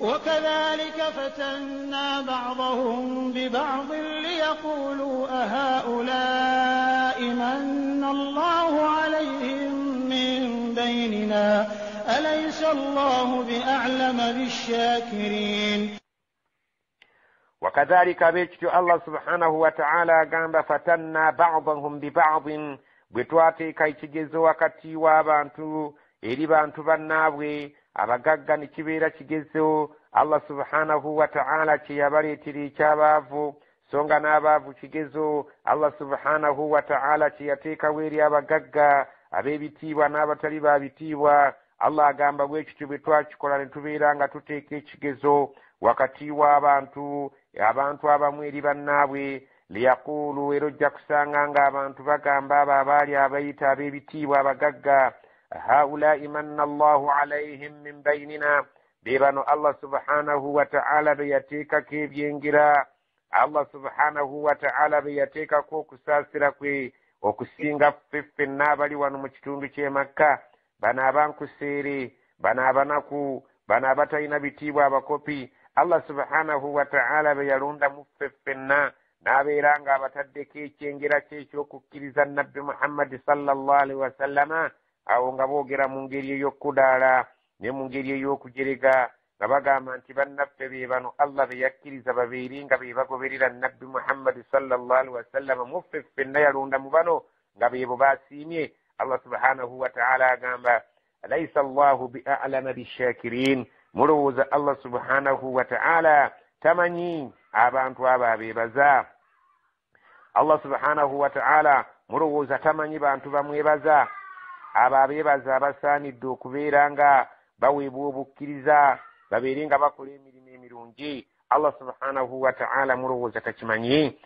وكذلك فتنا بعضهم ببعض ليقولوا أهؤلاء من الله عليهم من بيننا أليس الله بأعلم بالشاكرين. وكذلك بيتو الله سبحانه وتعالى gamba fatanna ba'dahum bi ba'din, bwe twateeka ekigezo wakati w'abantu eri bantu bannaabwe abagagga ne kibeera kigezo Allah subhanahu wa ta'ala kye yabaleetera eky'abaavu, so nga n'abaavu kigezo Allah subhanahu wa ta'ala kye yateekawo eri abagagga ab'ebitiibwa n'abatali ba bitiibwa. Allah agamba bwe kityo bwe twakikola ne tubeera nga tuteeka ekigezo wakati w'abantu, abantu abamu eri bannaabwe. Liyaqulu, era ojja kusanga ng'abantu bagamba abo abaali abayita ab'ebitiibwa abagagga, haulai manna Allahu alaihim min bainina, be bano Allah subhanahu wa ta'ala be yateekako ebyengera, Allah subhanahu wa ta'ala be yateekako okusaasira kwe okusinga ffe ffenna abali wano mu kitundu ky'e Makka. Bano abankuseere, bano abanaku, bano abatalina bitiibwa abakopi, Allah subhanahu wa ta'ala be yalondamu ffe ffenna n'abeera ng'abataddeko ekyengera kye eky'okukkiriza Nabbi Muhammadi sallallahu alaihi wasallama. Awo nga boogera mu ngeri ey'okudaala ne mu ngeri ey'okujerega, nga bagamba nti bannaffe be bano Allah be yakkiriza babeere nga be bagoberera Nabbi Muhammadi sallallahu alaihi wasallama, mu ffe ffenna yalonda mu bano nga beebo baasiimye. Allah subhanahu wa ta'ala agamba alaysa Allahu bi a'lama bishakirin, mulowooza Allah subhanahu wa ta'ala tamanyi abantu abo abeebaza? Allah subhanahu wa ta'ala mulowooza tamanyi bantu bamwebaza? Abo abeebaza abasaanidde okubeera nga baweebwa obukkiriza, babeere nga bakola emirimu emirungi. Allah subhanahu wa ta'ala mulowooza takimanyi?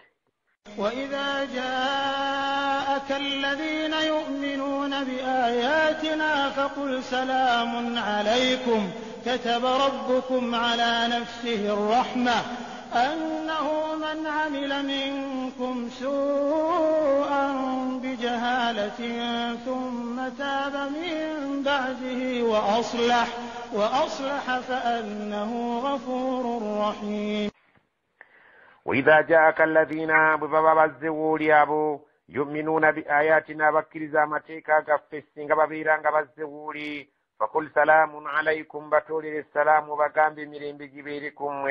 وإذا جاءك الذين يؤمنون بآياتنا فقل سلام عليكم كتب ربكم على نفسه الرحمة أنه من عمل منكم سوءا بجهالة ثم تاب من بعده وأصلح فأنه غفور رحيم. وإذا جاءك الذين ببابا أبو يؤمنون بآياتنا بكرزا متيكا غفسين بابيران غبزولي فقل سلام عليكم بتولي السلام وبقام بمرين بجبيركم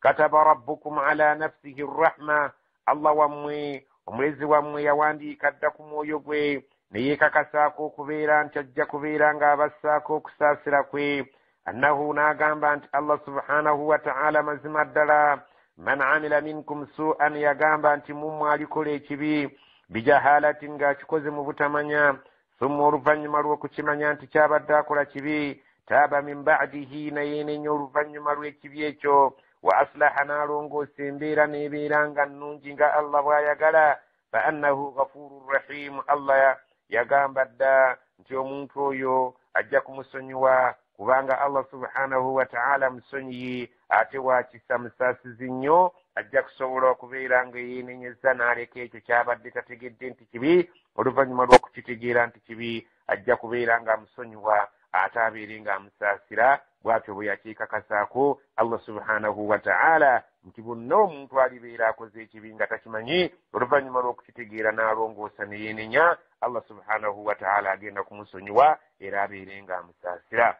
كتب ربكم على نفسه الرحمة الله ومي omulezi wammwe yawandiika dda ku mwoyo gwe ne yeekakasaako okubeera nti ajja kubeera ng'abassaako okusaasira kwe. Annahu n'agamba nti Allah subhanahu wa ta'ala mazima ddala man amila minkum su'an, yagamba nti mummwe alikola ekibi bijahalatin ng'akikoze mu butamanya, summa oluvannyuma lw'okukimanya nti kyabadde akola kibi, taaba min ba'dihi, naye yenenya oluvannyuma lw'ekibi ekyo, wa aslaha n'alongoosa embeera n'ebeera nga nnungi nga Allah bw'ayagala, fa annahu ghafurur rahim. Allah yagamba dda nti omuntu oyo ajja kumusonyiwa kubanga Allah subhanahu wa ta'ala musonyiyi ate wa kisa musaasizi nnyo, ajja kusobola okubeera nga yeenenyeza n'aleka ekyo kyabadde tategedde nti kibi, oluvannyuma lw'okukitegeera nti kibi ajja kubeera nga amusonyiwa ate abeere nga amusaasira. Bw'atyo bwe yakyekakasaako Allah subhanahu wa ta'ala nti bonna omuntu alibeera akoze ekibi nga takimanyi, oluvannyuma lw'okukitegeera n'alongoosa ne yeenenya, Allah subhanahu wa ta'ala agenda kumusonyiwa era abeere nga amusaasira.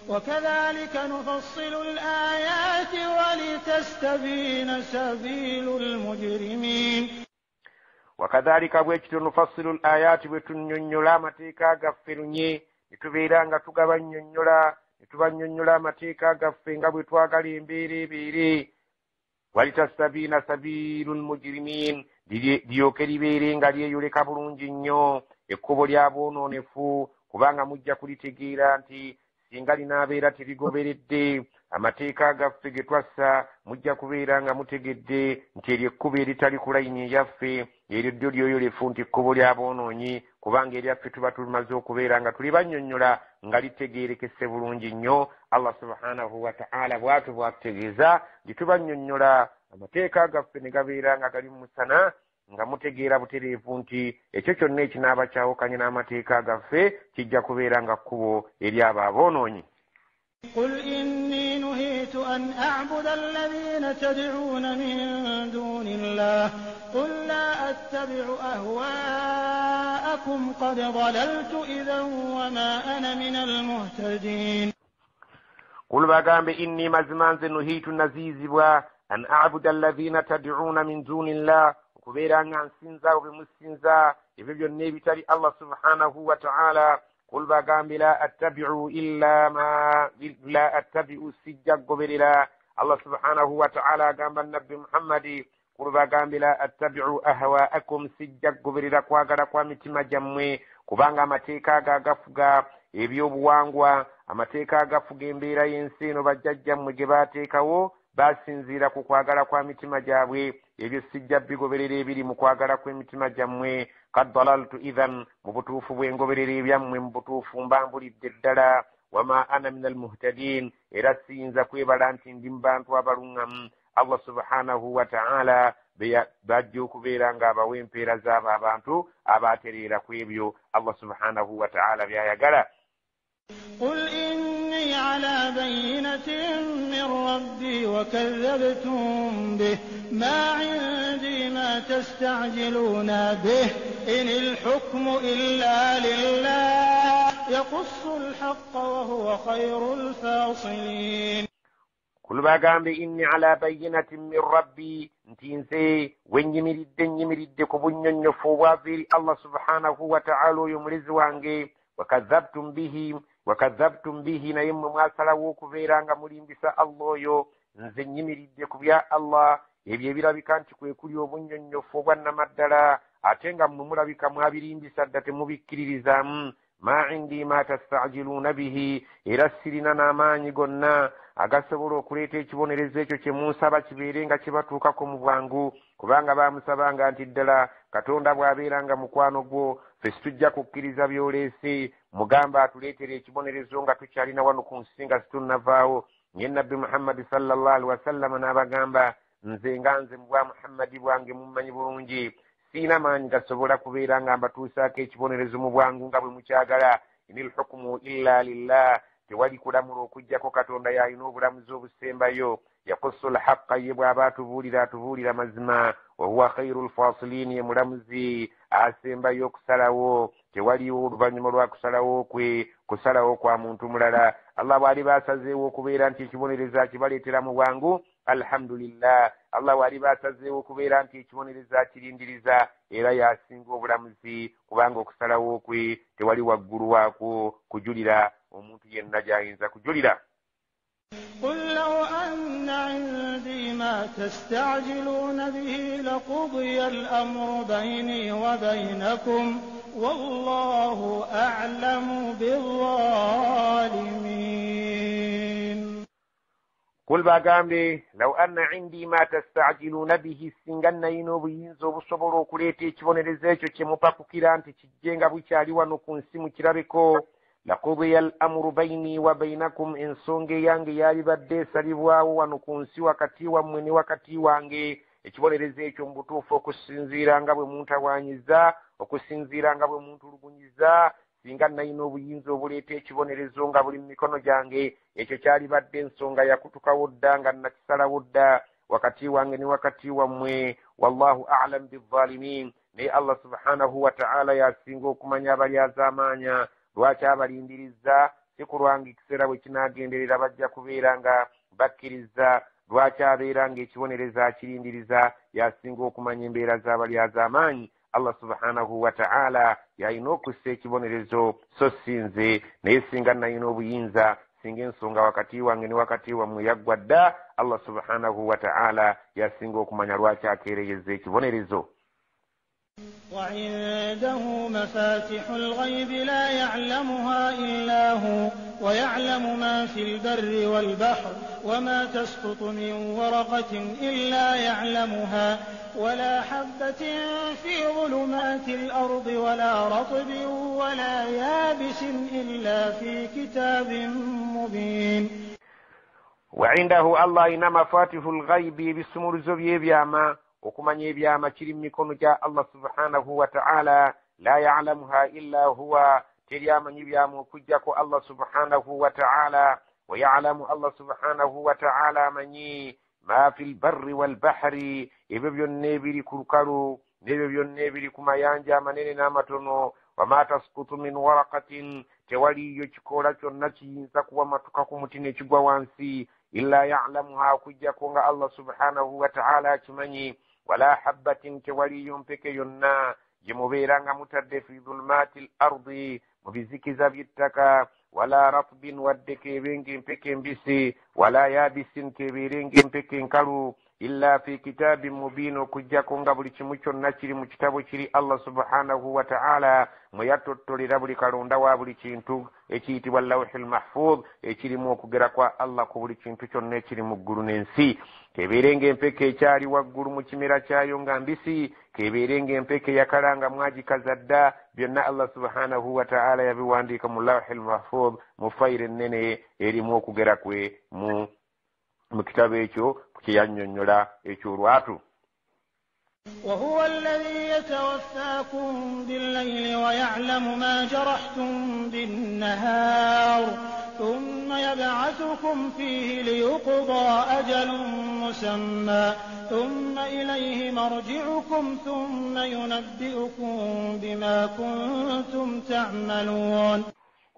وكذلك نفصل الآيات ولتستبين سبيل المجرمين. وكذلك bwekityo nufassilu al-ayati, bwe tunnyonnyola amateeka gaffe lunye ne tubeera nga tugabannyonnyola ne tubannyonnyola amateeka gaffe nga bwe twagala embeera ebeere. Walitastabina sabiilul mujrimin, lyoke libeere nga lyeyoleka bulungi nnyo ekkubo ly'aboonoonefu, kubanga mujja kulitegeera nti singa linaabeera terigoberedde amateeka gaffe ge twassa, mujja kubeera nga mutegedde nti eryo ekkubo eritali ku layini eyaffe eryo ddyo lyoyolefu nti kkubo ly'aboonoonyi, kubanga eryaffe tuba tumaze okubeera nga tuli bannyonnyola nga litegeerekese bulungi nnyo. Allah subhanahu wa ta'ala bw'atyo bw'atutegeeza nti tubannyonnyola amateeka gaffe ne gabeera nga gali mu musana, nga mutegeera butereevu nti ekyo kyonna ekinaaba kyawukanye n'amateeka gaffe kijja kubeera nga kkubo eri abo aboonoonyi. قل إني نهيت أن أعبد الذين تدعون من دون الله قل لا أتبع أهواءكم قد ضللت إذا وما أنا من المهتدين. قل bagambe inni mazima nze nuhiitu naziizibwa an abuda alladhina tad'uuna min duni llah, okubeera nga nsinza abo be musinza ebyo byonna ebitali Allah subhanahu wa ta'ala. Qul bagambe la attabi'u illa ma la attabi'u, sijja kugoberera. Allah subhanahu wa ta'ala agamba Nabbi Muhammadi, qul bagambe la attabi'u ahwaakum, sijja kugoberera kwagala kwa mitima gyammwe, kubanga amateeka ago agafuga ebyobuwangwa, amateeka agafuga embeera y'ensi eno bajjajjammwe ge baateekawo basinziira ku kwagala kwa mitima gyabwe, ebyo sijja bigoberera ebiri mu kwagala kw'emitima gyammwe. Kad dalaltu idhan, mu butuufu bwe ngoberera ebyammwe, mu butuufu mba mbulidde ddala. Wama ana min almuhtadin, era siyinza kwebala nti ndi mu bantu abaluŋŋamu. Allah subhanahu wa ta'ala bajja okubeera ng'abawa empeera z'abo abantu abaatereera ku ebyo Allah subhanahu wa ta'ala by'ayagala. قل إني على بينة من ربي وكذبتم به ما عندي ما تستعجلون به إن الحكم إلا لله يقص الحق وهو خير الفاصلين. Kul bagambe inni ala bayyinatin min rabbi, nti nze we nnyimiridde nnyimiridde ku bunnyonnyofu obwava eri Allah subhanahu wa ta'ala oyo omulezi wange. Wakadhabtum bihi, naye mmwe mwasalawo okubeera nga mulimbisa Allah oyo. Nze nnyimiridde ku bya Allah ebyo ebirabika nti kwe kuli obunnyonnyofu obwa nnamaddala, ate nga mmwe mulabika mwabirimbisa dda temubikkiririzaamu. Ma indi ma tastajiluuna bihi, era sirina n'amaanyi gonna agasobola okuleeta ekibonerezo ekyo kye munsaba kibeere nga kibatuukako mu bwangu, kubanga baamusabanga nti ddala Katonda bw'abeera nga mukwano gwo ffe situjja kukkiriza by'oleese, mugamba atuleetere ekibonerezo nga tukyalina wano ku nsi nga situnnavaawo. Naye Nabbi Muhammadi sallallahu alaihi wasallama n'abagamba, nze nga nze mu bwa Muhammadi bwange mummanyi bulungi, siina maanyi gasobola kubeera nga mbatuusaako ekibonerezo mu bwangu nga bwe mukyagala. Inil hukmu illa lillah, tewali kulamula okuggyako Katonda y'alina obulamuzi obusembayo. Yakussu lhaqqa, ye bw'aba atubuulira atubuulira mazima. Wahuwa khairu lfasilin, ye mulamuzi asembayo okusalawo, tewaliwo oluvannyuma lwa kusalawo kwe, kusalawo kwa muntu mulala. Allah bw'aliba asazeewo okubeera nti ekibonerezo akibaleetera mu bwangu, alhamdulillah. Allah bw'aliba asazeewo okubeera nti ekibonerezo akirindiriza, era y'asinga obulamuzi, kubanga okusalawo kwe tewali waggulu waakwo kujulira omuntu yenna gy'ayinza kujulira. قل لو أن عندي ما تستعجلون به لقضي الأمر بيني وبينكم والله أعلم بالظالمين. Kul bagambe law anna indi ma tastajiluna bihi, singa nalina obuyinza obusobola okuleeta ekibonerezo ekyo kye mupakukira nti kijje nga bukyali wano ku nsi mukirabeko. Laqudiya al amru baini wa bainakum, ensonga eyange yalibadde esalibwawo wano ku nsi wakati wammwe ne wakati wange. Ekibonerezo ekyo mu butuufu okusinziira nga bwe muntawaanyiza, okusinziira nga bwe muntulugunyiza, singa nalina obuyinza obuleeta ekibonerezo nga buli mu mikono gyange, ekyo kyalibadde ensonga yakutukawo dda nga nakisalawo dda wakati wange ne wakati wammwe. Wallahu a'lam bizzalimin, naye Allah subhanahu wa ta'ala yasinga okumanya abalyazaamaanya. Lwaki abalindiriza? Si kulwanga ekiseera bwe kinaagenderera bajja kubeera nga bakkiriza. Lwaki abeera ng'ekibonerezo akirindiriza? Yasinga okumanya embeera z'abalyazaamaanyi. Allah subhanahu wa ta'ala yalina okussa ekibonerezo so si nze, naye singa nalina obuyinza, singa ensonga wakati wange ne wakati wammwe yaggwa dda. Allah subhanahu wa ta'ala yasinga okumanya lwaki akeereyeza ekibonerezo. وعنده مفاتح الغيب لا يعلمها إلا هو ويعلم ما في البر والبحر وما تسقط من ورقة إلا يعلمها ولا حبة في ظلمات الأرض ولا رطب ولا يابس إلا في كتاب مبين. وعنده الله إن مفاتح الغيب بسمرزو بيبياما okumanya ebyama kiri mu mikono gya Allah subhanahu wa ta'ala. La ya'lamuha illa huwa, teri amanyi byama okuggyako Allah subhanahu wa ta'ala. Wayalamu, Allah subhanahu wataala amanyi ma fi lbarri walbahri, ebyo byonna ebiri ku lukalu n'ebyo byonna ebiri ku mayanja amanene n'amatono. Wama taskutu min warakatin, tewaliyo kikoola kyonna kiyinza kuwamatuka ku muti nekigwa wansi, illa yalamuha, okujjako nga Allah subhanahu wataala akimanyi. Wala habbatin, tewaliyo mpeke yonna gye mubeera nga mutadde fi dhulumati l ardi, mu bizikiza by'ettaka. Wala ratbin, wadde keebenga empeke embisi, wala yabisin, kebeerenga empeke enkalu, illa fi kitabin mubin, okujjako nga buli kimu kyonna kiri mu kitabo kiri Allah subhanahu wataala mwe yattottolera buli kalonda wa buli kintu ekiyitibwa lawhi lmahfudh, ekirimu okugera kwa Allah ku buli kintu kyonna ekiri mu ggulu n'ensi. Kebeerenga empeke ekyali waggulu mu kimera kyayo nga mbisi, kebeerenga empeke yakala nga mwagikaza dda, byonna Allah subhanahu wataala yabiwandiika mu lawhi lmahfudh, mu fayiro ennene erimu okugera kwe mu kitabo ekyo kyeyannyonnyola ekyolwatu. وهو الذي يتوفاكم بالليل ويعلم ما جرحتم بالنهار ثم يبعثكم فيه ليقضى أجل مسمى ثم إليه مرجعكم ثم ينبئكم بما كنتم تعملون.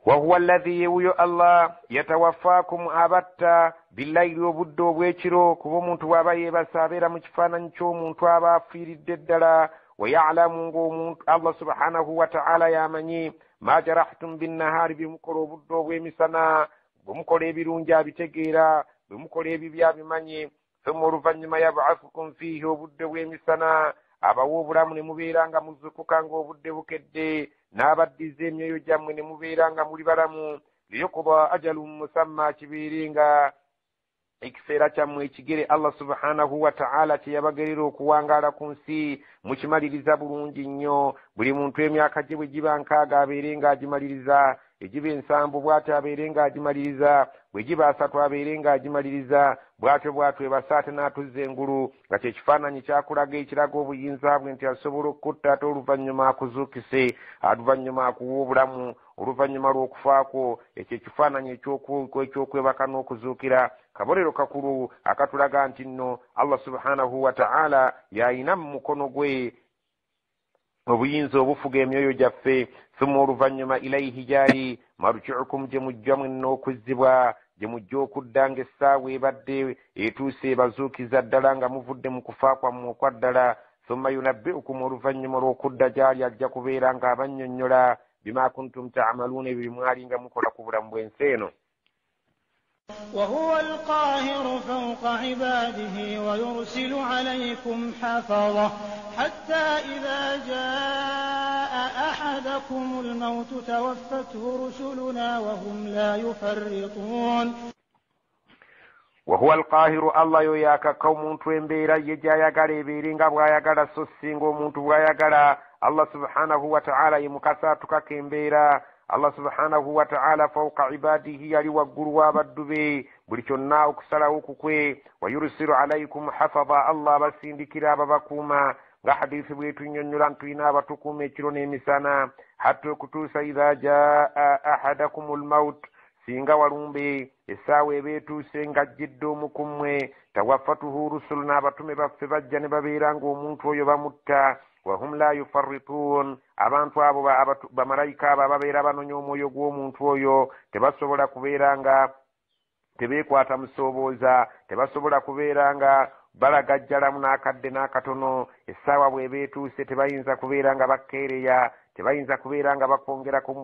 وهو الذي يوyo Allah yatawaffakum abatta billayli, obudde obw'ekiro, kuba omuntu bw'aba yeebase abeera mu kifaananyi ky'omuntu aba afiiridde ddala. Wayalamu, ng'omuntu Allah subhanahu wataala yamanyi ma jarahtum binnahaari, byemukola obudde obw'emisana, bwe mukola ebirungi abitegeera, bwe mukola ebibi abimanyi. Thumma, oluvannyuma, yabathukum fiihi, obudde bw'emisana abawa obulamu ne mubeera nga muzukuka ng'obudde bukedde, n'abaddiza emyoyo gyammwe ne mubeera nga muli balamu. Liyukuda ajalun musamma, kibeere nga ekiseera kyammwe ekigere Allah subhanahu wataala kye yabagerera okuwangaala ku nsi mukimaliriza bulungi nnyo. Buli muntu emyaka gye bwe giba 60 abeere ng'agimaliriza, egiba 70 bw'atyo abeere ng'agimaliriza, bwe giba 30 abeere ng'agimaliriza, bw'atyo bw'atyo ebasa ate n'atuzza engulu, nga kye kifaananyi kyakulaga ekiraga obuyinza bwe nti asobola okukutta ate oluvannyuma akuzuukise, oluvannyuma akuwa obulamu oluvannyuma lw'okufaakwo. Ekyo ekifaananyi ekyokwebaka n'okuzuukira kabonero kakulu akatulaga nti nno Allah subhanahu wataala y'ayina mu mukono gwe obuyinza obufuga emyoyo gyaffe. Thumma, oluvannyuma, ilaihi, gyali, marjiukum, gye mujja mwenna okuzzibwa, gye mujja okudda ng'essaawa ebadde etuuse ebazuukiza ddala nga muvudde mu kufa kwammwe okwa ddala. Thumma yunabbiukum, oluvannyuma lw'okudda gyali ajja kubeera ng'abannyonnyola bima kuntum ta'maluuna, ebyo bye mwali nga mukola ku bulamu bw'ensi eno. وهو القاهر فوق عباده ويرسل عليكم حفظة حتى إذا جاء أحدكم الموت توفته رسلنا وهم لا يفرطون. وهو القاهر, Allah yoyakaka omuntu embeera ye gy'ayagala ebeere nga bw'ayagala, so singa omuntu bw'ayagala. Allah subhanahu wataala ye mukasa atukaka embeera. Allah subhanahu wataala fawqa ibadihi, yali waggulu w'abaddu be, buli kyonna okusalawo kukwe. Wayursilu alaikum hafadha, Allah abasindikira ababakuuma, nga hadithi bwetunnyonnyola ntulina abatukuuma ekiro n'emisana, hatta okutuusa idha jaa ahadakum lmaut, singa walumbe essaawa eba etuuse ng'ajjidde omu ku mmwe, tawaffatuhu rusuluna, abatume baffe bajja ne babeera ng'omuntu oyo bamutta. Wahum la yufarritun, abantu abo bamalayika abo ababeera banonya omwoyo gw'omuntu oyo tebasobola kubeera nga tebeekwata musoobooza, tebasobola kubeera nga balagajjalamu n'akadde n'akatono. Essaawa bw'eba etuuse tebayinza kubeera nga bakkeereya, tebayinza kubeera nga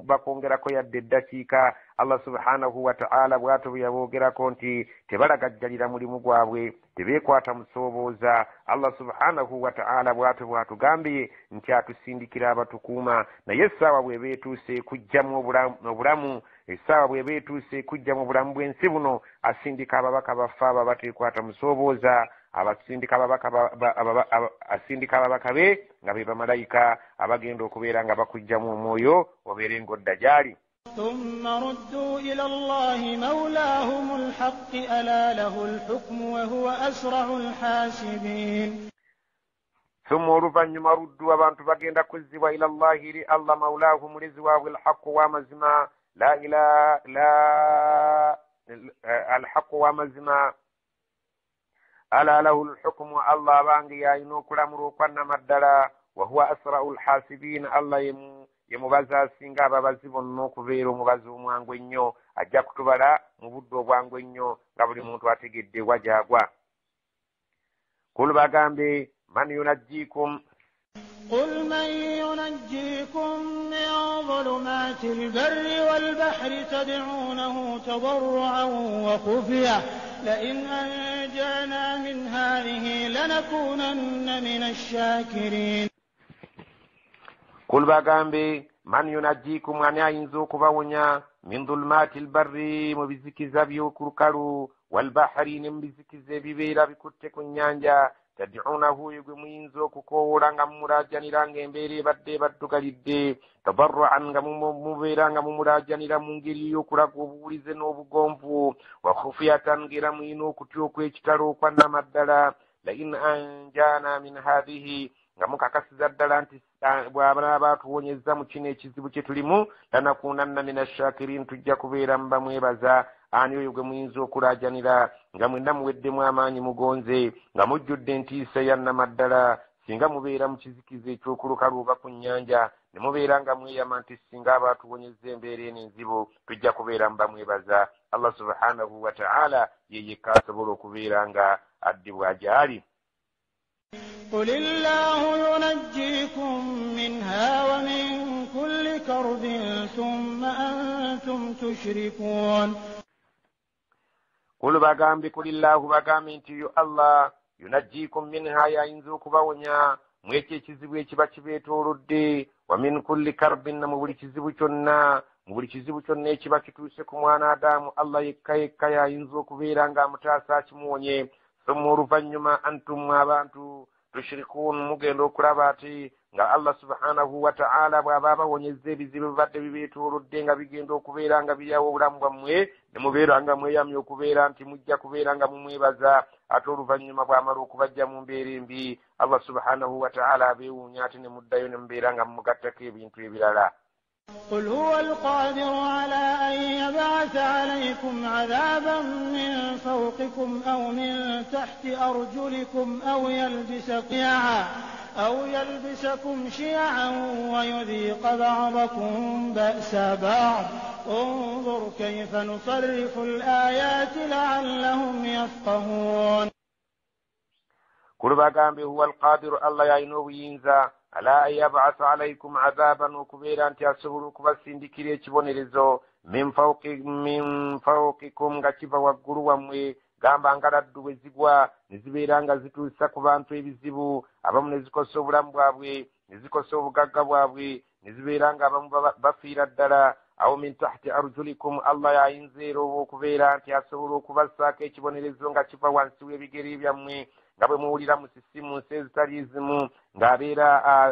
bakwongerako yadde eddakiika. Allah subhanahu wataala bw'atyo bwe yaboogerako nti tebalagajjalira mulimu gwabwe, tebeekwata musoobooza. Allah subhanahu wataala bw'atyo bw'atugambye nti atusindikira abatukuuma, naye essaawa bw'eba etuuse kujjamu obulamu, essaawa bw'eba etuuse kujja mu bulamu bw'ensi buno, asindika ababaka baffe abo abateekwata musoobooza, abasindika ababaka be nga be bamalayika abagenda okubeera nga bakujjamu omwoyo obeere ng'odda gy'ali. ثم ردوا إلى الله مولاهم الحق ألا له الحكم وهو أسرع الحاسبين. ثم oluvannyuma ruddu, abantu bagenda kuzzibwa, ila llahi, eri Allah, maulahu, mulezi waabwe, alhaqu, w'amazima, la Alhaqu w'amazima. Ala lahu lhukumu, Allah abange yalina okulamula okwannamaddala. Wahuwa asrau lhasibin, Allah ye mubazi asinga ababazi bonna okubeera omubazi omwangu ennyo, ajja kutubala mu budde obwangu ennyo nga buli muntu ategedde wa gy'agwa. Kul bagambe man yunajjikum, قل من ينجيكم من ظلمات البر والبحر تدعونه تضرعا وخفية لئن أنجانا من هذه لنكونن من الشاكرين. Kul bagambe man yunajjikum, ani ayinza okubawonya min dhulumaati lbarri, mu bizikiza by'okulukalu, walbahari, ne mu bizikiza ebibeera bikutte ku nnyanja, tad'unahu, gwe muyinza okukowoola nga mumulaajanira ng'embeera ebadde ebaddugalidde, tadarruan, nga mubeera nga mumulaajanira mu ngeri ey'okulaga obuwulize n'obugonvu, wa khufiyatan, ng'era muyina okutya okw'ekitalo okwannamaddala, lain anjana min haathihi, nga mukakasiza ddala nti bw'abanaaba atuwonyezza mu kino ekizibu kye tulimu, lanakunanna min ashakirin, tujja kubeera mu bamwebaza. Ani oyo gwe muyinza okulaajanira nga mwenna muweddemu amaanyi mugonze, nga mujjudde entiisa eyannamaddala, singa mubeera mu kizikiza eky'okulukalu oba ku nnyanja, ne mubeera nga mweyama nti singa aba atuwonyezza embeera eno enzibu tujja kubeera mu bamwebaza. Allah subhanahu wa ta'ala ye yekka asobola okubeera nga addibwa gy'ali. قل الله ينجيكم منها ومن كل كرب ثم أنتم تشركون. Kul bagambe, kulillahu bagambe nti yo Allah yunajjikum minha, yayinza okubawonya mu ekyo ekizibu ekiba kibeetoolodde, wa min kulli karbin, na mu buli kizibu kyonna, mu buli kizibu kyonna ekiba kituuse ku mwana Adamu, Allah yekka yekka yayinza okubeera ng'amutaasa akimuwonye. Thumma oluvannyuma antum, abantu, tushirikuun, mugenda okulaba ati nga Allah subhanahu wa ta'ala bw'aba abawonyezza ebizibu bibadde bibeetoolodde nga bigenda okubeera nga biryawo obulamu bwammwe, ne mubeera nga mweyamye okubeera nti mujja kubeera nga mumwebaza. Ate oluvannyuma bw'amala okubajja mu mbeera embi, Allah subhanahu wa ta'ala abeewuunya ate ne muddayo ne mubeera nga mumugattako ebintu ebirala. قل هو القادر على أن يبعث عليكم عذابا من فوقكم أو من تحت أرجلكم أو يلبسكم شيعا ويذيق بعضكم بأس بعض انظر كيف نصرف الآيات لعلهم يفقهون. Kul bagambe huwa alqadiru, Allah yalina obuyinza ala an yab'atha alaykum adhaban, okubeera nti asobola okubasindikira ekibonerezo min fawqikum, nga kiva waggulu wammwe, gamba nga laddu bwe zigwa ne zibeera nga zituusa ku bantu ebizibu, abamu ne zikosa obulamu bwabwe, ne zikosa obugagga bwabwe, ne zibeera nga abamu bafiira ddala. Awo min tahti arjulikum, Allah yayinza era oba okubeera nti asobola okubassaako ekibonerezo nga kiva wansi w'ebigere byammwe, nga bwe muwulira musisi mu nsi ezitali zimu ng'abeera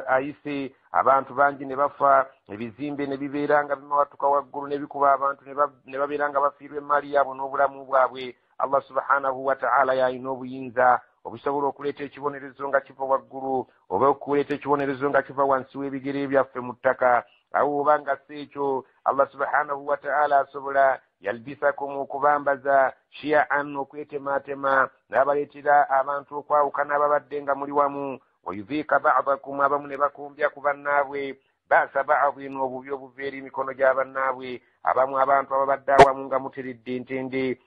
ayise abantu bangi ne bafa, ebizimbe ne bibeera nga bimawatuka waggulu ne bikuba abantu ne babeera nga bafiirwa emaali yaabwe n'obulamu bwabwe. Allah subhanahu wa ta'ala yalina obuyinza obusobola okuleeta ekibonerezo nga kiva waggulu oba okuleeta ekibonerezo nga kiva wansi w'ebigere byaffe mu ttaka. Awo oba nga si ekyo, Allah subhanahu wa ta'ala asobola yalbisakum, okubambaza, shi'an, okwetematema, n'abaleetera abantu okwawukana ababadde nga muli wamu, wayudhiika ba'dakum, abamu ne bakumbya ku bannaabwe, ba'sa ba'din, obubi obuva eri emikono gya bannaabwe, abamu abantu ababadde awamu nga muteredde entende.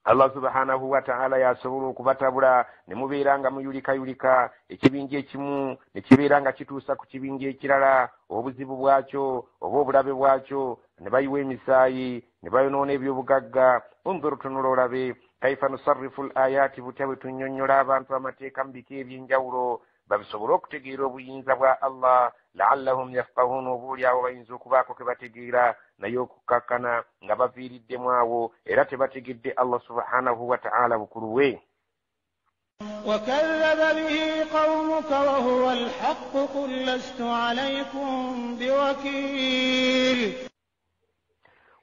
Allah subhanahu wa ta'ala yasobola okubatabula ne mubeera nga muyulikayulika, ekibinja ekimu ne kibeera nga kituusa ku kibinja ekirala obuzibu bwakyo oba obulabe bwakyo, ne bayiwa emisaayi ne bayonoona ebyobugagga. Unzur, tunula olabe kaifa nusarrifu l-ayaati, butya bwe tunnyonnyola abantu amateeka mu bika eby'enjawulo babisobole okutegeera obuyinza bwa Allah, la'allahum yafqahuun, oboolyawo bayinza okubaako ke bategeera, naye okukakkana nga baviiriddemu awo era tebategedde Allah subhanahu wa ta'ala bukulu bwe. وكذب به قومك وهو الحق قل لست عليكم بوكيل.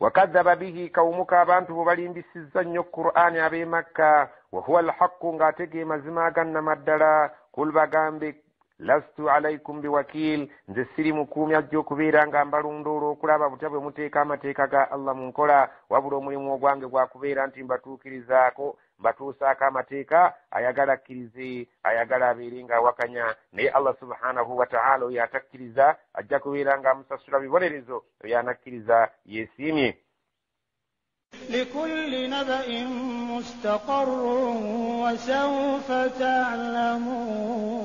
Wakadhaba bihi kawumuka, abantu bwe balimbisizza nnyo Qur'ani ab'e Makka, wa huwa alhaqqu, ng'ate ge mazima agannamaddala. Kul bagambe Lastu alaikum biwakiil, nze siri mukuumi ajja okubeera nga mbalondoola okulaba butya bwe muteeka amateeka ga Allah mu nkola, wabula omulimu ogwange gwakubeera nti mbatuukirizaako, mbatuusaako amateeka. Ayagala akkirize, ayagala abeere ng'awakanya, naye Allah subhanahu wataala oyo atakkiriza ajja kubeera ng'amusasula bibonerezo, oyo anakkiriza yeesiimye. Likulli naba'in mustaqarrun wa sawfa ta'lamun.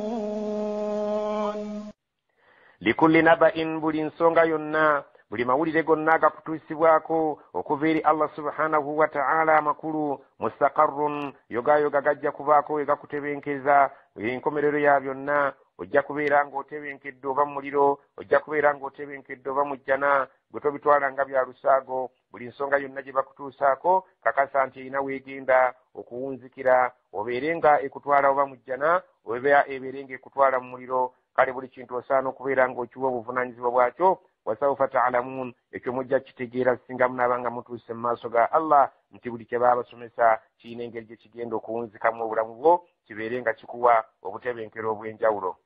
Likulli naba'in, buli nsonga yonna, buli mawulire gonna agakutuusibwako okuva eri Allah subhanahu wa ta'ala amakulu, mustaqarrun, yogayoga gajja kubaako we gakutebenkeza enkomerero ya byonna. Ojja kubeera ng'otebenkedde oba mu muliro, ojja kubeera ng'otebenkedde oba mu jjana, gwe tobitwala nga bya lusaago. Buli nsonga yonna gye bakutuusaako kakasa nti erina weegenda okuwunzikira, obeere nga ekutwala oba mu jjana, oba ebeere nga ekutwala mu muliro. Kale buli kintu osaana okubeera ng'okiwa obuvunaanyizibwa bwakyo. Wasawfa ta'lamun, ekyo mujja kitegeera singa munaaba nga mutuuse mu maaso ga Allah nti buli kye baabasomesa kirina engeri gye kigenda okuwunzikamu obulamu bwo, kibeere nga kikuwa obutebenkero obw'enjawulo.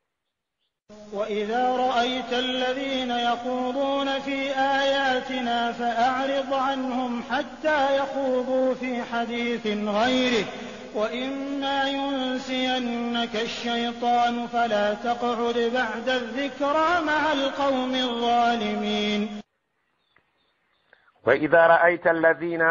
وإذا رأيت الذين يخوضون في آياتنا فأعرض عنهم حتى يخوضوا في حديث غيره وإما ينسينك الشيطان فلا تقعد بعد الذكرى مع القوم الظالمين. وإذا رأيت الذين،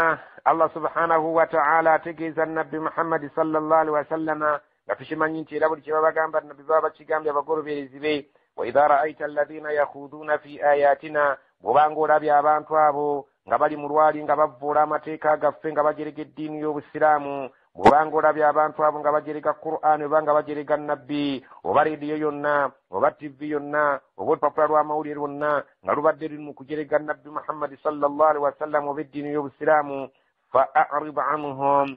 الله سبحانه وتعالى تجيز النبي محمد صلى الله عليه وسلم nga tukimanyi nti era buli kye babagamba nabbi baba bakigambye abagoloberezi be. Wa idha ra'aita alladhina yakhuduna fi ayatina, bw'obanga olabye abantu abo nga bali mu lwali nga bavvoola amateeka gaffe nga bajerega eddiini y'obusiraamu, bw'obanga olabye abantu abo nga bajerega Qur'an oba nga bajerega nabbi oba rediyo yonna oba tv yonna oba olupapula lw'amawulire lwonna nga lubadde luli mu kujerega nabbi Muhammadi sallallahu alaihi wasallam oba eddiini y'obusiraamu, fa a'rid anhum,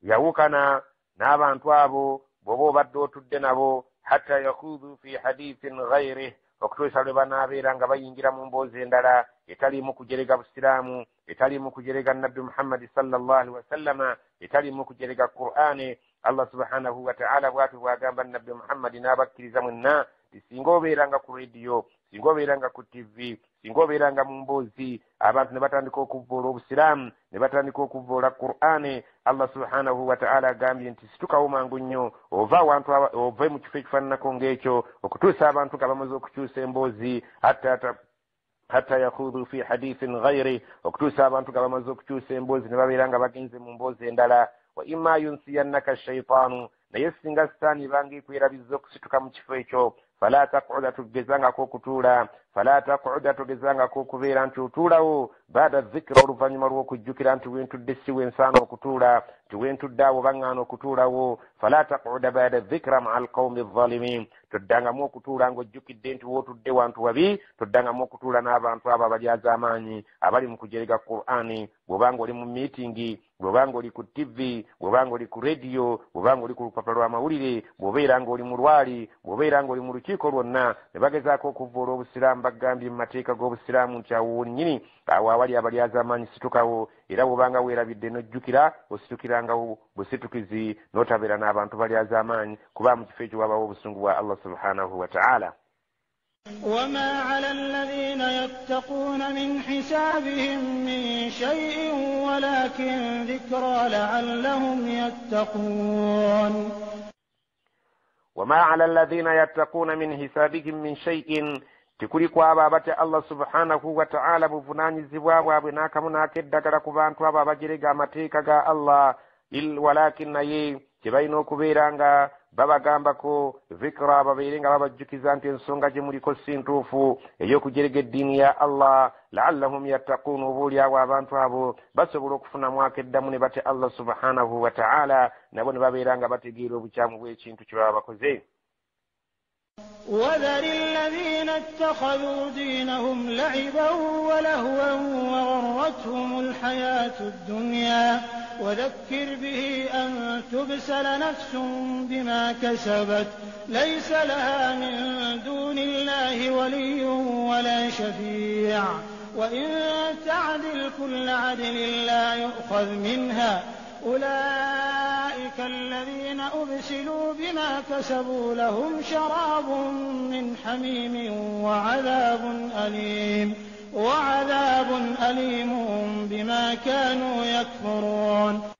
yawukana n'abantu abo bw'oba obadde otudde nabo, hatta yakhudhu fi hadithin ghayrih, okutuusa lwe banaabeera nga bayingira mu mboozi endala etaliimu kujerega busiraamu, etaliimu kujerega nabbi Muhammadi sallallahu alaihi wasallama, etaliimu kujerega Qur'ani. Allah subhanahu wa ta'ala bw'atyo bw'agamba nabbi Muhammadi n'abakkiriza mwenna nti singa obeeranga ku rediyo, singa obeeranga ku tv, singa obeeranga mu mboozi, abantu ne batandika okuvvoola obusiraamu, ne batandika okuvvoola Qur'ani, Allah subhanahu wa ta'ala agambye nti situkawo mangu nnyo ova awantu, ove mu kifo ekifaananako ng'ekyo okutuusa abantu nga bamaze okukyusa emboozi, hatta yakhudhu fi hadithin ghairi, okutuusa abantu nga bamaze okukyusa emboozi ne babeera nga bagenze mu mboozi endala. Wa imma yunsiyannaka shaitaanu, naye singa sitaani ebanga ekwerabizza okusituka mu kifo ekyo, fala taquda, tugezangako okutuula, fala taquda, tugezangako okubeera nti otuulawo baada dhikra, oluvannyuma lw'okujjukira nti wentudde si wensaana okutuula, nti wentudde awo baŋŋaana okutuulawo. Fala taquda baada dhikra maa alqaumi alzalimin, toddangamu okutuula ng'ojjukidde nti wootudde wantu wabi, toddangamu okutuula n'abantu abo abalyazaamaanyi abali mu kujerega Qur'ani. Bw'obanga oli mu miitingi, bw'obanga oli ku tv, bw'obanga oli ku rediyo, bw'obanga oli ku lupapula lw'amawulire, bw'obeera ng'oli mu lwali, bw'obeera ng'oli mu lukiiko lwonna ne bagezaako okuvvoola obusiraamu, bagambye mu mateeka g'obusiraamu nti awo wonnyini awo awali abalyazaamaanyi situkawo. Era bw'obanga weerabidde n'ojjukira, ositukirangawo busitukizi n'otabeera n'abantu balyazaamaanyi, kuba mu kifo ekyo wabawo obusungu bwa Allah subhanahu wa ta'ala. وما على الذين يتقون من حسابهم من شيء ولكن ذكرى لعلهم يتقون. وما على الذين يتقون من حسابهم من شيء, tekuli kwabo abatya Allah subhanahu wa ta'ala buvunaanyizibwa bwabwe n'akamu n'akeddagala ku bantu abo abajerega amateeka ga Allah, walakin naye kye balina okubeera nga babagambako dhikra, babeere nga babajjukiza nti ensonga gye muliko si ntuufu ey'okujerega eddiini ya Allah, la'allahum yattaquun, oba oliawo abantu abo basobola okufunamu akeddamu ne batya Allah subhanahu wa ta'ala, nabo ne babeera nga bategeera obukyamu bw'ekintu kye baba bakoze. وذر الذين اتخذوا دينهم لعبا ولهوا وغرتهم الحياة الدنيا وذكر به أن تبسل نفس بما كسبت ليس لها من دون الله ولي ولا شفيع وإن تعدل كل عدل لا يؤخذ منها أولئك أولئك الذين أبسلوا بما كسبوا لهم شراب من حميم وعذاب أليم بما كانوا يكفرون.